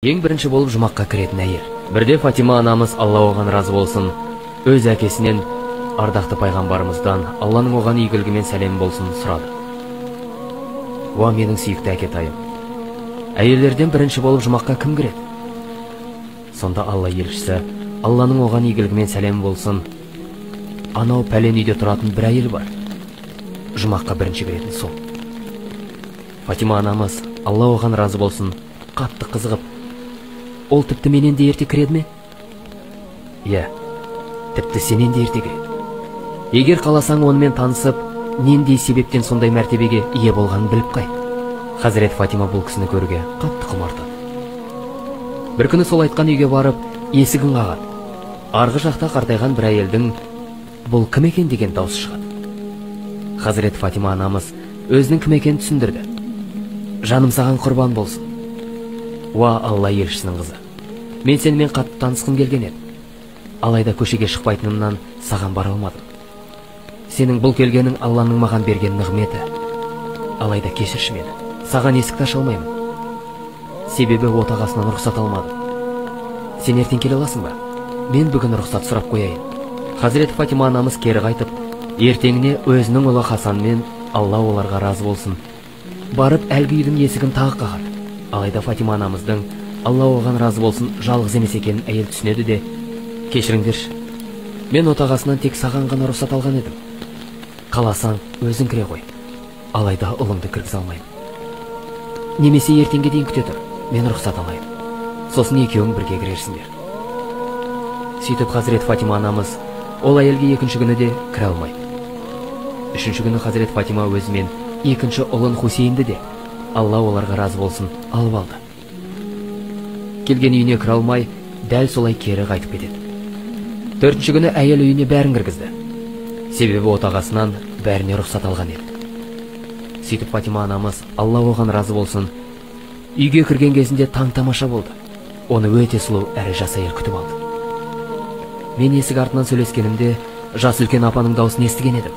Ең бірінші болып жұмаққа кіретін әйел. Бірде Фатима анамыз, Алла оған разы болсын, өз әкесінен, ардақты пайғамбарымыздан, Алланың оған игілігі мен сәлемі болсын, сұрады. Уа менің сүйікті әкетайым, әйелдерден бірінші болып жұмаққа кім кіреді? Сонда Алла елшісі, Алланың оған игілігі мен сәлемі болсын, анау пәлен үйде тұратын бір әйел бар, жұмаққа бірінші кіретін сол. Фатима анамыз, Алла оған разы болсын, қатты қызығып, ол тіпті менен де ерте кіреді ме? Иә, тіпті сенен де ерте кіреді. Егер қаласаң, онымен танысып, нендей себептен сондай мәртебеге ие болғанын біліп қайт. Хазірет Фатима бұл кісіні көруге қатты құмартады. Бір күні сол айтқан үйге барып, есігін қағады. Арғы жақта қартайған бір әйелдің бұл кім екен деген даусы шығады. Хазірет Фатима анамыз өзінің кім екенін түсіндірді. Жаным саған құрбан болсын. Уа Алла елшісінің қызы, мен сенімен қатты танысқым келген еді. Алайда көшеге шықпайтынымнан саған бара алмадым. Сенің бұл келгенің Алланың маған берген нығметі. Алайда кешірші мені, саған есікті аша алмаймын. Себебі отағасынан рұқсат алмадым. Сен ертең келе аласың ба? Мен бүгін рұқсат сұрап қояйын. Хазірет Фатима анамыз кері қайтып, ертеңіне өзінің ұлы Хасанмен, Алла оларға разы болсын, барып әлгі үйдің есігін тағы қағады. Алайда Фатима анамыздың, Алла оған разы болсын, жалғыз емес екенін әйел түсінеді де, кешіріңдерші, мен отағасынан тек саған ғана рұқсат алған едім. Қаласаң, өзің кіре қой. Алайда ұлыңды кіргізе алмаймын. Немесе ертеңге дейін күте тұр, мен рұқсат алайын. Сосын екеуің бірге кірерсіңдер. Сөйтіп Хазірет Фатима анамыз ол әйелге екінші күні де кіре алмайды. Үшінші күні Хазірет Фатима өзімен екінші ұлын Хусейнді де, Алла оларға разы болсын, алып алды. Келген үйіне кіре алмай, дәл солай кері қайтып кетеді. Төртінші күні әйел үйіне бәрін кіргізді. Себебі отағасынан бәріне рұқсат алған еді. Сөйтіп Фатима анамыз, Алла оған разы болсын, үйге кірген кезінде таң тамаша болды. Оны өте сұлу әрі жас әйел күтіп алды. Мен есік артынан сөйлескенімде жас үлкен апаның даусын естіген едім.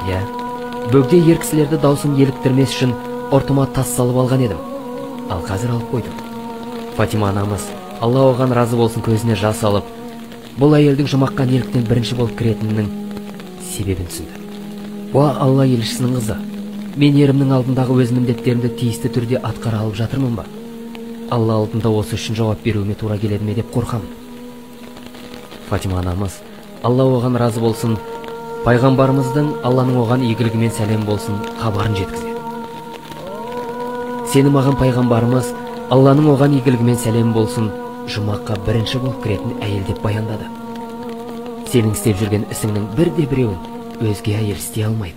Иә, бөгде ер кісілерді даусын еліктірмес үшін ұртыма тас салып алған едім. Ал қазір алып қойдым. Фатима анамыз, Алла оған разы болсын, көзіне жас алып, бұл әйелдің жұмаққа неліктен бірінші болып кіретінінің себебін түсінді. Уа Алла елшісінің қызы, мен ерімнің алдындағы өз міндеттерімді тиісті түрде атқара алып жатырмын ба? Алла алдында осы үшін жауап беруіме тура келеді ме деп қорқамын. Фатима анамыз, Алла оған разы болсын, пайғамбарымыздың, Алланың оған игілігі мен сәлем болсын, хабарын жеткізеді. Сені маған пайғамбарымыз, Алланың оған игілігі мен сәлем болсын, жұмаққа бірінші болып кіретін әйел деп баяндады. Сенің істеп жүрген ісіңнің бірде біреуін өзге әйел істей алмайды.